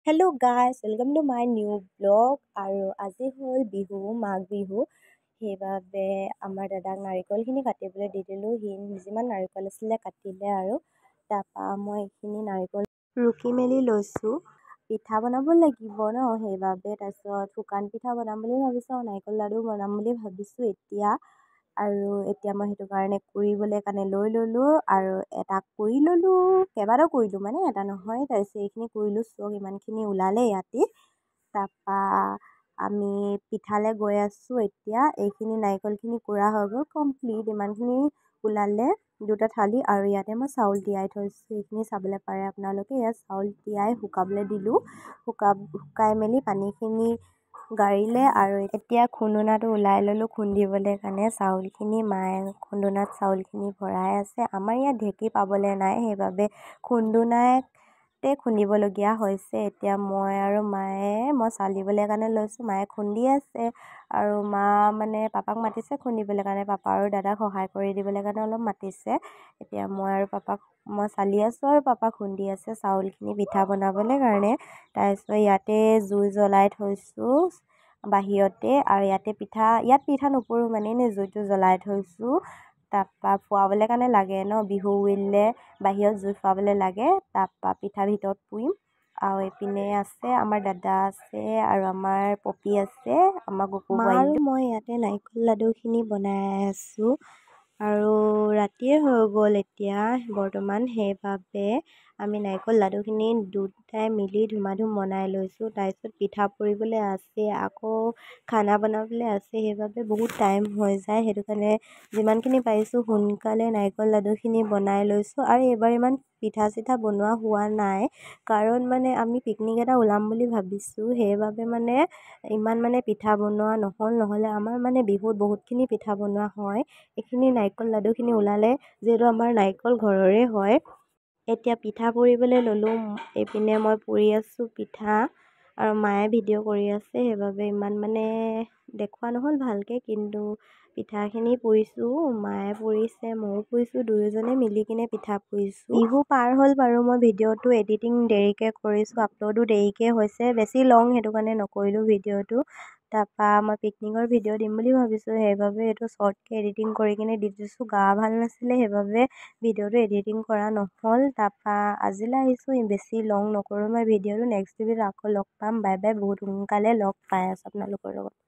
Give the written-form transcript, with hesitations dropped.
Hello guys, welcome to my new vlog. আৰু আজি হ'ল বিহু, মাঘ বিহু। সেইবাবে আমাৰ দাদাক নাৰিকলখিনি কাটিবলৈ দি দিলোঁ। সি যিমান নাৰিকল আছিলে কাটিলে আৰু তাৰপৰা মই এইখিনি নাৰিকল ৰুকি মেলি লৈছোঁ। পিঠা বনাব লাগিব ন, সেইবাবে। তাৰপিছত শুকান পিঠা বনাম বুলি ভাবিছোঁ আৰু নাৰিকল লাড়ু বনাম বুলি ভাবিছোঁ এতিয়া। আৰু এতিয়া মই সেইটো কাৰণে কৰিবলৈ কাৰণে লৈ ল'লোঁ আৰু এটা কৰি ল'লোঁ, কেইবাটাও কৰিলোঁ, মানে এটা নহয়। তাৰপিছত এইখিনি কৰিলোঁ, চব ইমানখিনি ওলালে ইয়াতে। তাৰপৰা আমি পিঠালৈ গৈ আছোঁ এতিয়া। এইখিনি নাৰিকলখিনি কোৰা হৈ গ'ল কমপ্লিট, ইমানখিনি ওলালে দুটা থালি। আৰু ইয়াতে মই চাউল তিয়াই থৈছোঁ, এইখিনি চাবলৈ পাৰে আপোনালোকে। ইয়াত চাউল তিয়াই শুকাবলৈ দিলোঁ, শুকাই মেলি পানীখিনি গাৰিলে। আৰু এতিয়া খুন্দোনাটো ওলাই ল'লোঁ খুন্দিবলৈ কাৰণে চাউলখিনি। মায়ে খুন্দোনাত চাউলখিনি ভৰাই আছে। আমাৰ ইয়াত ঢেঁকী পাবলৈ নাই, সেইবাবে খুন্দোনাতে খুন্দিবলগীয়া হৈছে। এতিয়া মই আৰু মায়ে, মই চালিবলৈ কাৰণে লৈছোঁ, মায়ে খুন্দি আছে। আৰু মা মানে পাপাক মাতিছে খুন্দিবলৈ কাৰণে, পাপা আৰু দাদাক সহায় কৰি দিবলৈ কাৰণে অলপ মাতিছে। এতিয়া মই আৰু পাপাক, মই চালি আছোঁ আৰু পাপা খুন্দি আছে চাউলখিনি পিঠা বনাবলৈ কাৰণে। তাৰপিছত ইয়াতে জুই জ্বলাই থৈছোঁ বাহিৰতে। আৰু ইয়াতে পিঠা, ইয়াত পিঠা নুপুৰোঁ, মানে এনেই জুইটো জ্বলাই থৈছোঁ। তাৰপৰা ফুৱাবলৈ কাৰণে লাগে ন, বিহু বুলিলে বাহিৰত জুই ফুৱাবলৈ লাগে। তাৰপৰা পিঠা ভিতৰত পুৰিম। আৰু এইপিনে আছে আমাৰ দাদা আছে আৰু আমাৰ পপী আছে, আমাৰ কুকুৰ। মা আৰু মই ইয়াতে নাৰিকল লাডুখিনি বনাই আছোঁ। আৰু ৰাতিয়ে হৈ গ'ল এতিয়া বৰ্তমান, সেইবাবে আমি নাৰিকল লাডুখিনি দুটাই মিলি ধুমাধুম বনাই লৈছোঁ। তাৰপিছত পিঠা পুৰিবলৈ আছে, আকৌ খানা বনাবলৈ আছে, সেইবাবে বহুত টাইম হৈ যায়। সেইটো কাৰণে যিমানখিনি পাৰিছোঁ সোনকালে নাৰিকল লাডুখিনি বনাই লৈছোঁ। আৰু এইবাৰ ইমান পিঠা চিঠা বনোৱা হোৱা নাই, কাৰণ মানে আমি পিকনিক এটা ওলাম বুলি ভাবিছোঁ, সেইবাবে মানে ইমান মানে পিঠা বনোৱা নহ'ল। নহ'লে আমাৰ মানে বিহুত বহুতখিনি পিঠা বনোৱা হয়। এইখিনি নাৰিকল লাডুখিনি ওলালে, যিহেতু আমাৰ নাৰিকল ঘৰৰে হয়। এতিয়া পিঠা পুৰিবলৈ ল'লোঁ। এইপিনে মই পুৰি আছোঁ পিঠা আৰু মায়ে ভিডিঅ' কৰি আছে, সেইবাবে ইমান মানে দেখুওৱা নহ'ল ভালকৈ। কিন্তু পিঠাখিনি পুৰিছোঁ, মায়ে পুৰিছে, ময়ো পুৰিছোঁ, দুয়োজনে মিলি কিনে পিঠা পুৰিছোঁ। বিহু পাৰ হ'ল বাৰু। মই ভিডিঅ'টো এডিটিং দেৰিকৈ কৰিছোঁ, আপলোডো দেৰিকৈ হৈছে, বেছি লং সেইটো কাৰণে নকৰিলোঁ ভিডিঅ'টো। তাৰপৰা মই পিকনিকৰ ভিডিঅ' দিম বুলি ভাবিছোঁ, সেইবাবে এইটো শ্বৰ্টকৈ এডিটিং কৰি কিনে দি দিছোঁ। গা ভাল নাছিলে, সেইবাবে ভিডিঅ'টো এডিটিং কৰা নহ'ল। তাৰপৰা আজিলৈ আহিছোঁ, বেছি লং নকৰোঁ মই ভিডিঅ'টো। নেক্সট ভিডিঅ'ত আকৌ লগ পাম। বাই বাই, বহুত সোনকালে লগ পাই আছোঁ আপোনালোকৰ লগত।